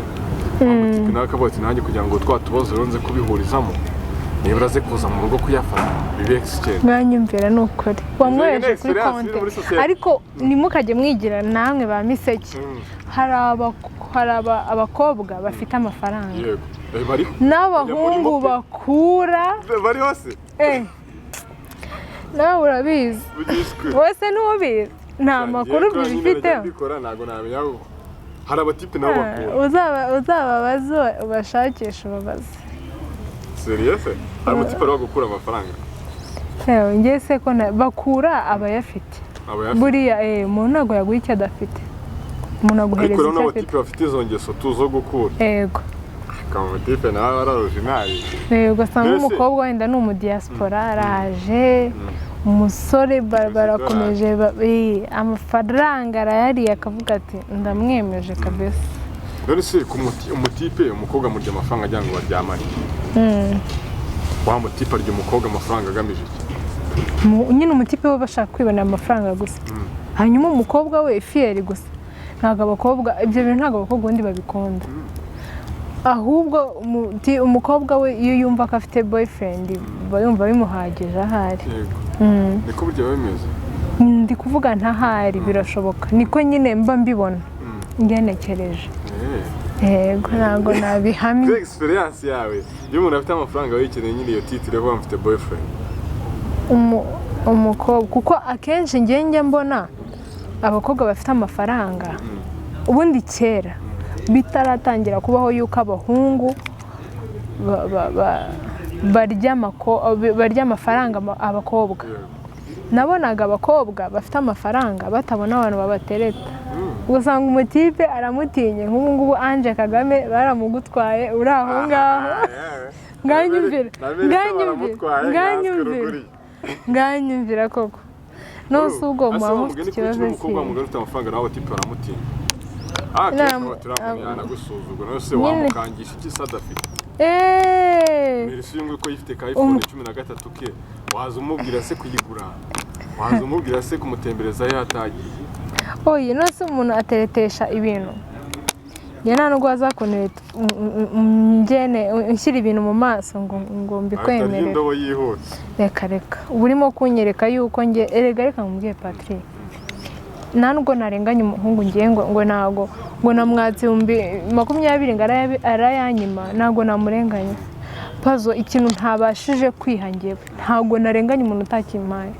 [SPEAKER 2] Umutipe nawe akavuga ati nanjye kugira ngo twa tubazo rero nze kubihurizamo, nibura aze kuza mu rugo kuyafata bibe exchange.
[SPEAKER 1] Mwanyumvira, ni ukuri wamwohereje kuri
[SPEAKER 2] Experience
[SPEAKER 1] konti.
[SPEAKER 2] iri muri society.
[SPEAKER 1] Ariko ntimukajye mwigira namwe ba miseke. Hari abakobwa bafite amafaranga
[SPEAKER 2] Yego. Bariho.
[SPEAKER 1] n'abahungu
[SPEAKER 2] Murimo pe.
[SPEAKER 1] bakura.
[SPEAKER 2] Bariho se?
[SPEAKER 1] Nawe urabizi.
[SPEAKER 2] Bugishwe.
[SPEAKER 1] Wese ntubizi, nta makuru ubifiteho.
[SPEAKER 2] Mbikora ntabwo namenya ko hari abatipe nabo bakura.
[SPEAKER 1] Uzababaze, ubashakishe, ubabaze.
[SPEAKER 2] Serious, hari umutipe ari gukura amafaranga?
[SPEAKER 1] Yewe, njye se ko bakura abayafite.
[SPEAKER 2] Aba yafite.
[SPEAKER 1] Buriya umuntu ntabwo yaguha icyo adafite, umuntu
[SPEAKER 2] Ariko
[SPEAKER 1] aguhereza
[SPEAKER 2] rero
[SPEAKER 1] icyo afite.
[SPEAKER 2] n'abatipe bafite izo ngeso tu zo gukura.
[SPEAKER 1] Yego.
[SPEAKER 2] Akaba umutipe nawe ari original.
[SPEAKER 1] Ugasanga
[SPEAKER 2] Mbese-
[SPEAKER 1] umukobwa wenda ni umudiyasipora, araje, umusore barakomeje, amafaranga arayariye, akavuga ati ndamwemeje kabisa.
[SPEAKER 2] None se ku umutipe, umukobwa amurya amafaranga agira ngo baryamane, wa mutipe arya umukobwa amafaranga agamije iki?
[SPEAKER 1] Nyine umutipe we bashaka kwibonera amafaranga gusa, hanyuma umukobwa we fierté gusa. Ntabwo abakobwa ibyo bintu, ntabwo abakobwa ubundi babikunda. Ahubwo umukobwa we iyo yumva ko afite boyfriend, aba yumva bimuhagije ahari.
[SPEAKER 2] Yego, niko burya biba bimeze.
[SPEAKER 1] Ndi kuvuga ntahari birashoboka, niko nyine mba mbibona ngenekereje. Yego, ntabwo nabihamya.
[SPEAKER 2] Kuri experience yawe, iyo umuntu afite amafaranga aba yikeneye nyine iyo titre yo kuba mfite boyfriend?
[SPEAKER 1] Umukobwa, kuko akenshi njye njya mbona abakobwa bafite amafaranga, ubundi kera bitaratangira kubaho yuko abahungu barya amafaranga abakobwa, nabonaga abakobwa bafite amafaranga batabona abantu babatereta, ugasanga umutipe aramutinye. Nk'ubu ngubu Ange Kagame baramugutwaye, uri aho ngaho. Nganyumvira, nganyumvira, nganyumvira, nganyumvira koko. Nose ubwo muba mufite ikibazo
[SPEAKER 2] Umukobwa
[SPEAKER 1] ki?
[SPEAKER 2] Mugari ufite amafaranga nawe abatipe baramutinya. Ah, kenshi baturamenya anagusuzugura. None se
[SPEAKER 1] Nyine.
[SPEAKER 2] wamukangisha iki se adafite? Merci uyu nguyu ko yifite ka iPhone 13 ke, waza umubwira se kuyigura? Waza umubwira se kumutembereza yatagiye?
[SPEAKER 1] Oye, nose umuntu ateretesha ibintu? Njye nta nubwo wazakuntereta ngene nshyira ibintu mu maso ngo
[SPEAKER 2] Atarya
[SPEAKER 1] mbikwemerere.
[SPEAKER 2] Indobo yihuse.
[SPEAKER 1] Reka reka, uba urimo kunyereka yuko njye, erega reka nkubwiye Patrick, nta nubwo narenganya umuhungu. Ngiye ngo ntago ngo namwatse 20,000 ngo arayanyima, ntabwo namurenganya. Pazo ikintu ntabashije kwiha njyewe, ntabwo narenganya umuntu utakimpaye.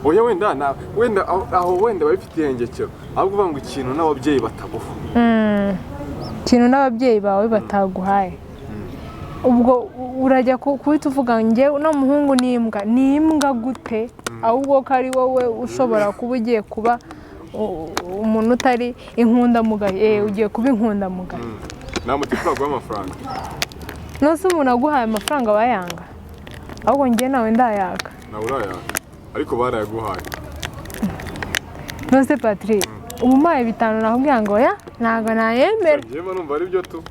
[SPEAKER 2] Oya, wenda wenda aho wenda babifitiye ingekero, ahubwo uvuga ngo ikintu n'ababyeyi bataguha.
[SPEAKER 1] Ikintu n'ababyeyi bawe bataguhaye, ubwo urajya kuhita uvuga njye uno muhungu ni imbwa. Ni imbwa gute ahubwo ko ari wowe ushobora kuba ugiye kuba umuntu utari inkundamugayo? Ugiye kuba inkundamugayo.
[SPEAKER 2] Nta mutipe uraguha amafaranga?
[SPEAKER 1] Nose umuntu aguhaye amafaranga wayanga? Ahubwo njye nawe ndayaka.
[SPEAKER 2] Nawe urayanga, ariko barayaguhaye.
[SPEAKER 1] Nose Patrick, ubu umpaye 5 nakubwira ngo oya, ntabwo nayemera?
[SPEAKER 2] Njyewe numva ari byo tu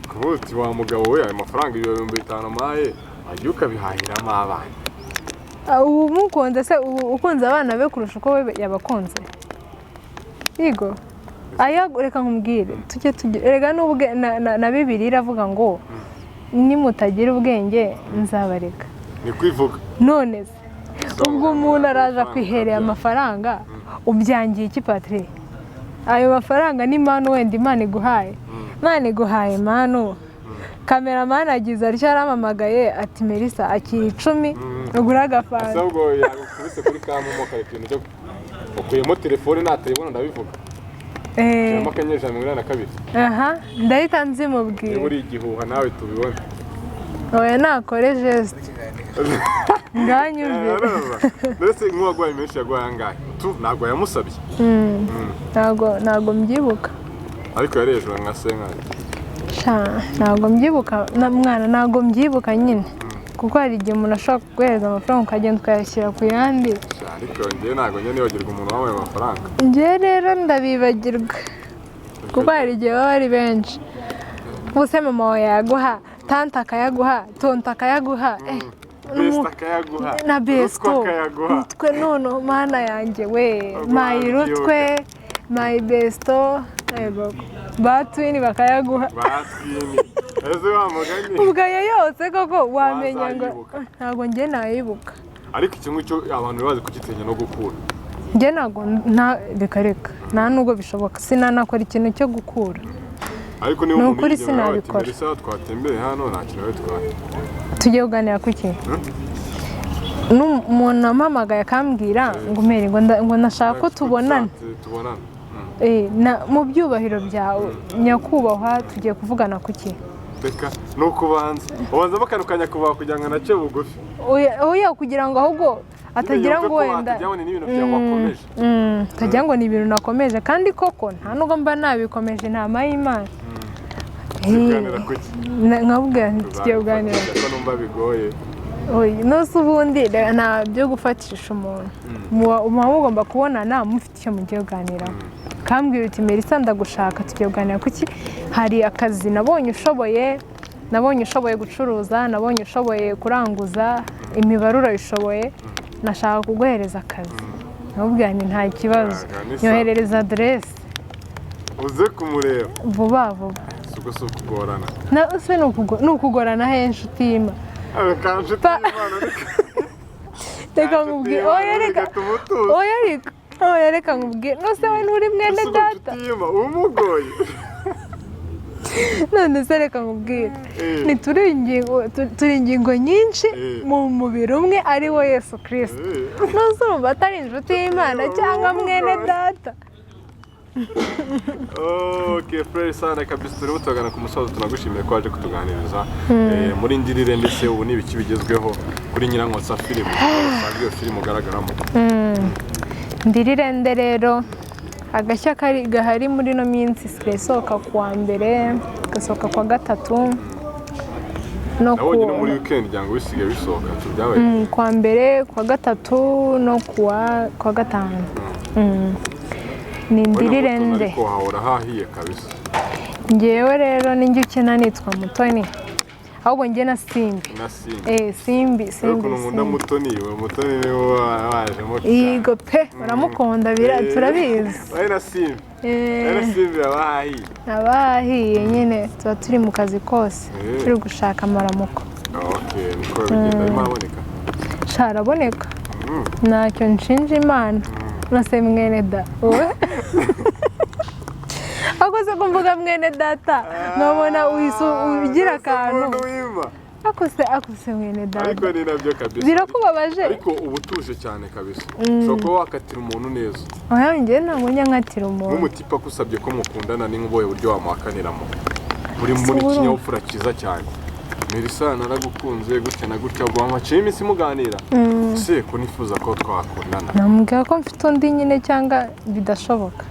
[SPEAKER 2] kuvuga uti wa mugabo we, ayo mafaranga 5000 maye wajya ukabihahiramo abana.
[SPEAKER 1] Ah, ubu mukunze se, ubu ukunze abana be kurusha uko we yabakunze? Yego, aya reka nkubwire, tujye tujye erega n'ubwe na Bibiliya iravuga ngo nimutagira ubwenge nzabareka.
[SPEAKER 2] Ni kwivuga.
[SPEAKER 1] None se ubwo umuntu araje akwihereye amafaranga, ubyangiye iki, Patrick? Ayo mafaranga ni manu, wenda Imana iguhaye, Imana iguhaye manu. Cameraman agize atya arampamagaye ati Melissa, akira 10 ugure agafanta.
[SPEAKER 2] Ese ubwo yagukubise kuri ka momo kare, ikintu cyo ukuyemo telefone natayibona ndabivuga. Shyiramo *182.
[SPEAKER 1] Aha ndahita nzimubwira.
[SPEAKER 2] Niba uri igihuha nawe tubibone.
[SPEAKER 1] Oya, nakore geste, nganyumvire.
[SPEAKER 2] Mbese nk'uwaguhaye menshi yaguhaye angahe tu? Ntabwo yamusabye.
[SPEAKER 1] Ntabwo mbyibuka.
[SPEAKER 2] Ariko yari hejuru nka senkani.
[SPEAKER 1] Sha, ntabwo mbyibuka na mwana, ntabwo mbyibuka nyine. Kuko hari igihe umuntu ashobora kuguhereza amafaranga ukagenda ukayashyira ku yandi.
[SPEAKER 2] Ariko njyewe ntabwo njya nibagirwa umuntu wampaye amafaranga.
[SPEAKER 1] Njyewe rero ndabibagirwa kuko hari igihe baba ari benshi. Ubuse mama wawe yaguha, tante akayaguha, tonto akayaguha,
[SPEAKER 2] Best akayaguha.
[SPEAKER 1] Na besto.
[SPEAKER 2] Ruswa akayaguha.
[SPEAKER 1] Rutwe none, mana yanjye we.
[SPEAKER 2] Ubwo
[SPEAKER 1] My
[SPEAKER 2] wabyibuka.
[SPEAKER 1] rutwe, my besto, yego, ba twin bakayaguha.
[SPEAKER 2] Ba twin ese wa mugani.
[SPEAKER 1] Ubwo ayo yose koko wamenya ngo
[SPEAKER 2] Wazayibuka.
[SPEAKER 1] Ntabwo njye nayibuka.
[SPEAKER 2] Ariko icyo ngicyo abantu bazi kugitinya no gukura.
[SPEAKER 1] Njye ntabwo nta, reka reka, nta nubwo bishoboka, sinanakora ikintu cyo gukura.
[SPEAKER 2] Ariko niba
[SPEAKER 1] Ni
[SPEAKER 2] umuntu
[SPEAKER 1] ukuri
[SPEAKER 2] yigeze nawe ati
[SPEAKER 1] sinabikora.
[SPEAKER 2] Melissa, twatembere hano, nta kintu biba bitwaye.
[SPEAKER 1] Tugiye kuganira ku ki? N'umuntu ampamagaye akambwira ngo mere ngo ndashaka ko tubonana.
[SPEAKER 2] Tubonana.
[SPEAKER 1] Mu byubahiro byawe nyakubahwa, tugiye kuvugana ku ki?
[SPEAKER 2] Reka ni ukubanza ubanzamo akantu ka nyakubahwa kugira ngo anace bugufi.
[SPEAKER 1] Oya oya, kugira ngo ahubwo atagira ngo wenda
[SPEAKER 2] wenda ni n'ibintu byawe wakomeje.
[SPEAKER 1] Atagira ngo ni ibintu nakomeje, kandi koko nta nubwo mba nabikomeje, ntama y'Imana.
[SPEAKER 2] Tuganira ku ki?
[SPEAKER 1] Nkabwira nti tugiye kuganira.
[SPEAKER 2] Ko numva bigoye.
[SPEAKER 1] Oya, nose ubundi nta byo gufatisha umuntu, muba mugomba kubonana mufite icyo mugiye kuganiraho. Kambwira uti: "Melissa, ndagushaka, tugiye kuganira kuki? Hari akazi nabonye ushoboye, nabonye ushoboye gucuruza, nabonye ushoboye kuranguza, imibare urayishoboye, nashaka kuguhereza akazi." Nkabwira nti: "Nta kibazo."
[SPEAKER 2] Aga, ni sawa.
[SPEAKER 1] Nyoherereza aderesi.
[SPEAKER 2] Uze kumureba.
[SPEAKER 1] Vuba vuba.
[SPEAKER 2] Si ubwo si ukugorana?
[SPEAKER 1] Na se ni ukugorana he, inshuti y'Imana?
[SPEAKER 2] Reka nshuti y'Imana.
[SPEAKER 1] Reka nkubwire, oya reka.
[SPEAKER 2] Bigatuma utuza.
[SPEAKER 1] Oya reka, oya reka nkubwire, nose we nturi mwene
[SPEAKER 2] Ese ubwo
[SPEAKER 1] data?
[SPEAKER 2] nshuti y'Imana umugoye.
[SPEAKER 1] None se reka nkubwire, ni turi ingingo turi ingingo nyinshi mu mubiri umwe ari wo Yesu Kirisito. Nose urumva atari inshuti y'Imana cyangwa mwene data?
[SPEAKER 2] Ok, fresh sana kabisa. Turimo turagana ku musozo, tunagushimiye ko waje kutuganiriza muri Ndirire. Ndetse ubu ni ibiki bigezweho kuri Nyirankotsa filime, usanga iyo filime ugaragaramo?
[SPEAKER 1] Ndirirende rero, agashya kari gahari muri ino minsi, isigaye isohoka ku wa mbere, igasohoka ku wa gatatu no ku
[SPEAKER 2] Nabonye no muri weekend ngira ngo bisigaye bisohoka byabaye.
[SPEAKER 1] Ku wa mbere, ku wa gatatu no ku wa gatanu. Ni
[SPEAKER 2] Wowe na Mutoni.
[SPEAKER 1] Ndirirende.
[SPEAKER 2] Ariko hahora hahiye kabisa.
[SPEAKER 1] Ngewe rero ninjye ukina, nitwa Mutoni, ahubwo njye na Simbi.
[SPEAKER 2] Na Simbi.
[SPEAKER 1] Simbi.
[SPEAKER 2] Rero
[SPEAKER 1] Simbi.
[SPEAKER 2] ukuntu nkunda
[SPEAKER 1] Simbi.
[SPEAKER 2] Mutoni, we Mutoni niwe wajemo cyane.
[SPEAKER 1] Yego pe, uramukunda turabizi.
[SPEAKER 2] Wowe na Simbi. Wowe na Simbi haba hahiye.
[SPEAKER 1] Abahiye nyine, tuba turi mu kazi kose, turi gushaka amaramuko.
[SPEAKER 2] Ok, niko bigenda, arimo araboneka.
[SPEAKER 1] Sha, araboneka, ntacyo nshinja Imana. Nase mwene da wowe, ahubwo se ko mvuga mwene data nkabona uhise ugira akantu.
[SPEAKER 2] Umuntu wima.
[SPEAKER 1] Akose akose mwene data.
[SPEAKER 2] Ariko ni nabyo kabisa.
[SPEAKER 1] Birakubabaje.
[SPEAKER 2] Ariko uba utuje cyane kabisa, ushobora kuba wakatira umuntu neza.
[SPEAKER 1] Oya, njyewe ntabwo njya nkatira umuntu.
[SPEAKER 2] Nk'umutipe agusabye ko mukundana, ni nk'ubuhe buryo wamuhakaniramo muri
[SPEAKER 1] Urumva.
[SPEAKER 2] kinyabupfura cyiza cyane? Melissa, naragukunze gutya na gutya, ubwo wamuciye iminsi muganira se, ko nifuza ko twakundana.
[SPEAKER 1] Namubwira ko mfite undi nyine cyangwa bidashoboka.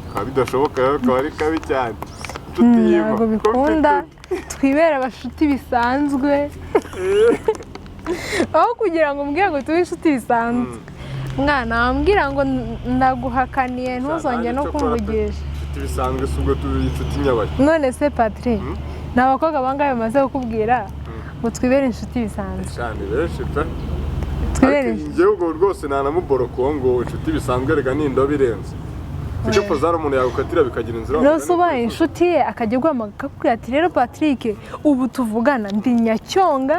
[SPEAKER 2] Bikaba bidashoboka rero, akaba ari kabi cyane, inshuti y'Imana.
[SPEAKER 1] Ntabwo
[SPEAKER 2] Ko mfite
[SPEAKER 1] bikunda.
[SPEAKER 2] undi.
[SPEAKER 1] Twibera abashuti bisanzwe, aho kugira ngo umbwire ngo tube inshuti bisanzwe, mwana wambwira ngo ndaguhakaniye, ntuzongere no
[SPEAKER 2] Nanjye cyokora pe,
[SPEAKER 1] kumvugisha.
[SPEAKER 2] Inshuti bisanzwe si ubwo turi inshuti nyabaye?
[SPEAKER 1] None se Patrick, ni abakobwa bangahe bamaze kukubwira ngo twibere inshuti bisanzwe?
[SPEAKER 2] Cyane, benshi pe.
[SPEAKER 1] Twibere
[SPEAKER 2] Ariko
[SPEAKER 1] inshuti.
[SPEAKER 2] njyewe ubwo rwose ntanamuboroka uwo ngo inshuti bisanzwe, reka ni indobo irenze icyo pozari umuntu yagukatira bikagira inzira.
[SPEAKER 1] Rero ubaye inshuti ye akajya aguhamagara akakubwira ati: "Rero Patrick, ubu tuvugana ndi Nyacyonga,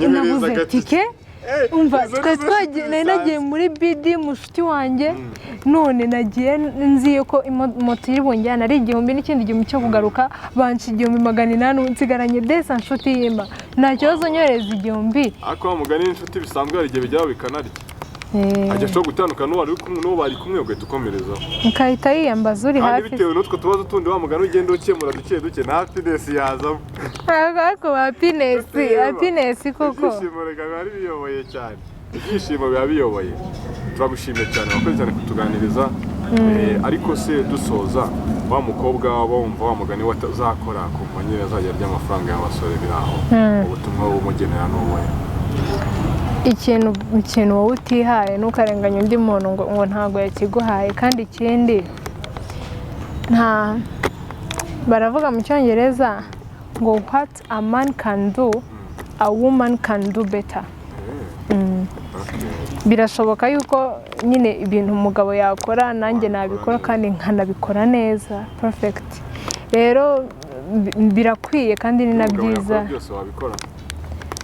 [SPEAKER 1] nabuze tike, umva twari twagiye, nari nagiye muri bidi mushuti wanjye, none nagiye nzi ko moto iri bunjyane ari 1000 n'ikindi gihumbi cyo kugaruka, banca 1800, ubu nsigaranye desa. Nshuti y'Ima, nta kibazo, nyohereza 1000."
[SPEAKER 2] Ariko wa mugani n'inshuti bisanzwe hari igihe bijyaho bikanarya, ajya ashobora gutandukana n'uwo wari kumwe, n'uwo bari kumwe, ugahita ukomerezaho.
[SPEAKER 1] Ukahita yiyambaza uri
[SPEAKER 2] Kandi
[SPEAKER 1] hafi.
[SPEAKER 2] bitewe n'utwo tubazo tundi wa mugani ugenda ukemura duke duke, na happiness yazamo.
[SPEAKER 1] Ariko happiness, happiness koko.
[SPEAKER 2] Ibyishimo reka biba ari biyoboye cyane, ibyishimo biba biyoboye. Turagushimiye cyane, wakoze cyane kutuganiriza. Ariko se dusoza, wa mukobwa waba wumva wa mugani we atazakora, kumva nyine azajya arya amafaranga y'abasore biri aho, ubutumwa bumugenera ni ubuhe?
[SPEAKER 1] Ikintu wowe utihaye, ntukarenganye undi muntu ngo ntabwo yakiguhaye. Kandi ikindi, nta baravuga mu Cyongereza ngo "What a man can do, a woman can do better." Birashoboka yuko nyine ibintu umugabo yakora nanjye nabikora, kandi nkanabikora neza, perfect. Rero birakwiye kandi ni na
[SPEAKER 2] Umugabo
[SPEAKER 1] byiza.
[SPEAKER 2] yakora byose wabikora?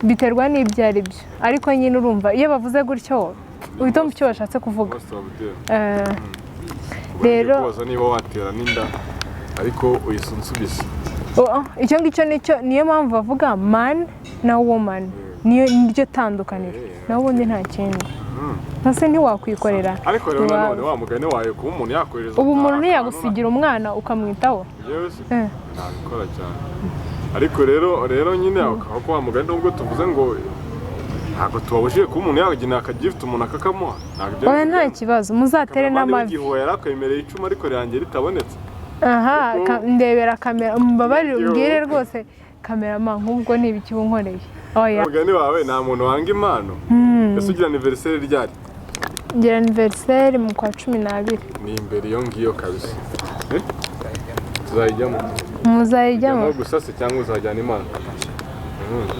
[SPEAKER 1] Biterwa n'ibyo ari byo, ariko nyine urumva iyo bavuze gutyo uhita wumva icyo bashatse kuvuga.
[SPEAKER 2] Most of them.
[SPEAKER 1] Rero-
[SPEAKER 2] kubaza niba watera n'inda, ariko uhise unsubiza.
[SPEAKER 1] Oh, icyo ngicyo nicyo, niyo mpamvu bavuga man na woman, niyo niryo tandukaniro, naho ubundi nta kindi. Ntase ntiwakwikorera.
[SPEAKER 2] Ariko rero nanone wa mugani wawe, kuba umuntu yakohereza
[SPEAKER 1] Ubu umuntu
[SPEAKER 2] akantu
[SPEAKER 1] ntiyagusigira umwana ukamwitaho?
[SPEAKER 2] Yewe se, nabikora cyane. Ariko rero nyine aho ko wa mugani, nubwo tuvuze ngo ntabwo tubabujije kuba umuntu yagenera akagift umuntu akakamuha, ntabwo ibyo
[SPEAKER 1] Oya, nta kibazo, muzatere
[SPEAKER 2] Cameraman
[SPEAKER 1] n'amavi.
[SPEAKER 2] w'igihuha yari akwemereye 10 ariko rirangiye ritabonetse.
[SPEAKER 1] Aha.
[SPEAKER 2] Ariko-
[SPEAKER 1] Ndebera kamera, mbabarire.
[SPEAKER 2] Igihuha.
[SPEAKER 1] Umbwire rwose cameraman, nk'ubwo ni ibiki unkoreye? Oya.
[SPEAKER 2] Umugani wawe, nta muntu wanga impano. Ese ugira anniversaire ryari?
[SPEAKER 1] Ngira anniversaire mu kwa 12.
[SPEAKER 2] Ni imbere iyo ngiyo kabisa. Eh? Tuzayijyamo?
[SPEAKER 1] Muzayijyamo.
[SPEAKER 2] Ujyamo gusa se cyangwa uzajyana impano?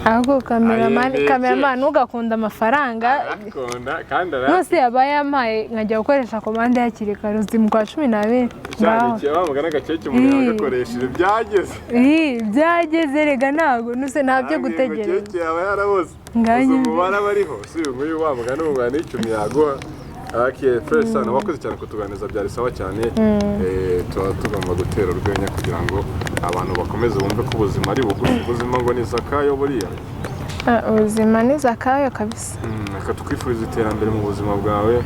[SPEAKER 1] Ahubwo cameraman,
[SPEAKER 2] Ayemeye.
[SPEAKER 1] cameraman, ntugakunda amafaranga.
[SPEAKER 2] Arakunda kandi ara
[SPEAKER 1] Nose yaba yampaye nkajya gukoresha komande hakiri kare, uzi mu kwa 12
[SPEAKER 2] cyane.
[SPEAKER 1] Ngaho.
[SPEAKER 2] Igihe bamugana agakeke umuntu yagakoresheje byageze.
[SPEAKER 1] Ih, byageze rega, ntabwo nuse nta byo
[SPEAKER 2] Ntabwo
[SPEAKER 1] gutegereza.
[SPEAKER 2] Keke yaba yarabuze.
[SPEAKER 1] Ngaho
[SPEAKER 2] Uzi
[SPEAKER 1] nyumvira.
[SPEAKER 2] umubare aba ariho si uyu nguyu wa mugani w'umugani 10 yaguha. Okay, fresh sana, wakoze cyane kutuganiriza, byari sawa cyane. Tuba tugomba gutera urwenya kugira ngo abantu bakomeze bumve ko ubuzima ari bugufi, ubuzima ngo ni zakayo buriya.
[SPEAKER 1] Ah, ubuzima ni zakayo kabisa.
[SPEAKER 2] Reka tukwifuriza iterambere mu buzima bwawe,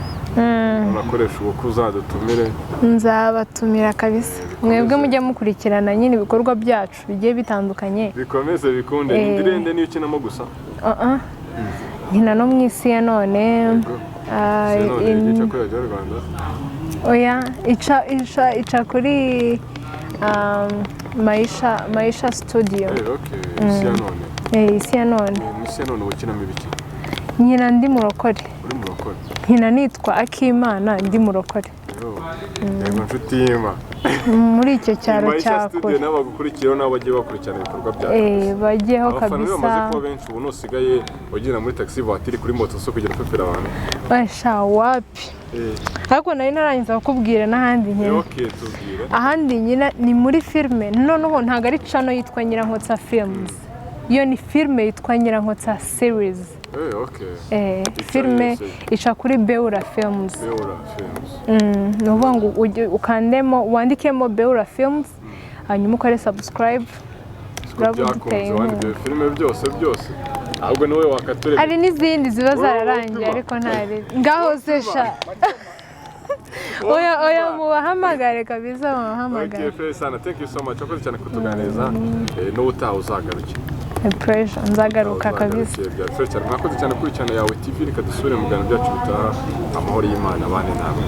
[SPEAKER 2] unakoresha ubukwe uzadutumire.
[SPEAKER 1] Nzabatumira kabisa. Mwebwe mujye mukurikirana nyine ibikorwa byacu bigiye bitandukanye.
[SPEAKER 2] Bikomeze bikunde. Indirende niyo ukinamo gusa?
[SPEAKER 1] Ah, ah. Nkina no mu Isi ya None.
[SPEAKER 2] Yego.
[SPEAKER 1] Ah,
[SPEAKER 2] Isi ya None igice kuri Radiyo Rwanda?
[SPEAKER 1] Oya, ica kuri Maisha Studio.
[SPEAKER 2] Okay, Isi ya None.
[SPEAKER 1] Isi ya None.
[SPEAKER 2] Mu Isi ya None uba ukinamo ibiki?
[SPEAKER 1] Nkina ndi murokore.
[SPEAKER 2] Uri murokore?
[SPEAKER 1] Nkina nitwa Akimana, ndi murokore.
[SPEAKER 2] Yo, yego nshuti y'Ima.
[SPEAKER 1] Muri icyo cyaro
[SPEAKER 2] Maisha
[SPEAKER 1] cya
[SPEAKER 2] Studio
[SPEAKER 1] kure.
[SPEAKER 2] nabo bagukurikiyeho, nabo bagiye bakurikirana ibikorwa byawe.
[SPEAKER 1] Bajyeho
[SPEAKER 2] Abafana be
[SPEAKER 1] kabisa.
[SPEAKER 2] bamaze kuba benshi. Ubu nusigaye ugenda muri taxi voiture, kuri moto, so kugera ufefera abantu.
[SPEAKER 1] Basha wapi. Ariko nari narangiza kukubwira n'ahandi nkina.
[SPEAKER 2] Okay, tubwire.
[SPEAKER 1] Ahandi nyina ni muri filime. Noneho ntabwo ari channel yitwa Nyirankotsa Films, iyo ni filime yitwa Nyirankotsa Series.
[SPEAKER 2] Okay. Ica
[SPEAKER 1] Filime
[SPEAKER 2] yose.
[SPEAKER 1] ica kuri Beura Films.
[SPEAKER 2] Beura Films.
[SPEAKER 1] Ni ukuvuga ngo ukandemo, wandikemo Beura Films, hanyuma ukore subscribe.
[SPEAKER 2] Siko
[SPEAKER 1] Uraba
[SPEAKER 2] byakunze
[SPEAKER 1] uduteye
[SPEAKER 2] wandi
[SPEAKER 1] inkunga.
[SPEAKER 2] ibyo filime byose byose, ahubwo niwe wakatureba.
[SPEAKER 1] Hari n'izindi ziba zararangiye.
[SPEAKER 2] Wowe
[SPEAKER 1] Ariko ntari ngaho se sha. Oya oya, mubahamagare kabisa, mubahamagare.
[SPEAKER 2] Okay, fresh sana, thank you so much, wakoze cyane kutuganiriza. N'ubutaha uzagaruke.
[SPEAKER 1] A pleasure, nzagaruka kabisa.
[SPEAKER 2] Uzagaruke, byari fresh cyane. Mwakoze cyane gukurikirana Yawe TV. Reka dusubire mu biganiro byacu bitaha. Amahoro y'Imana abane namwe.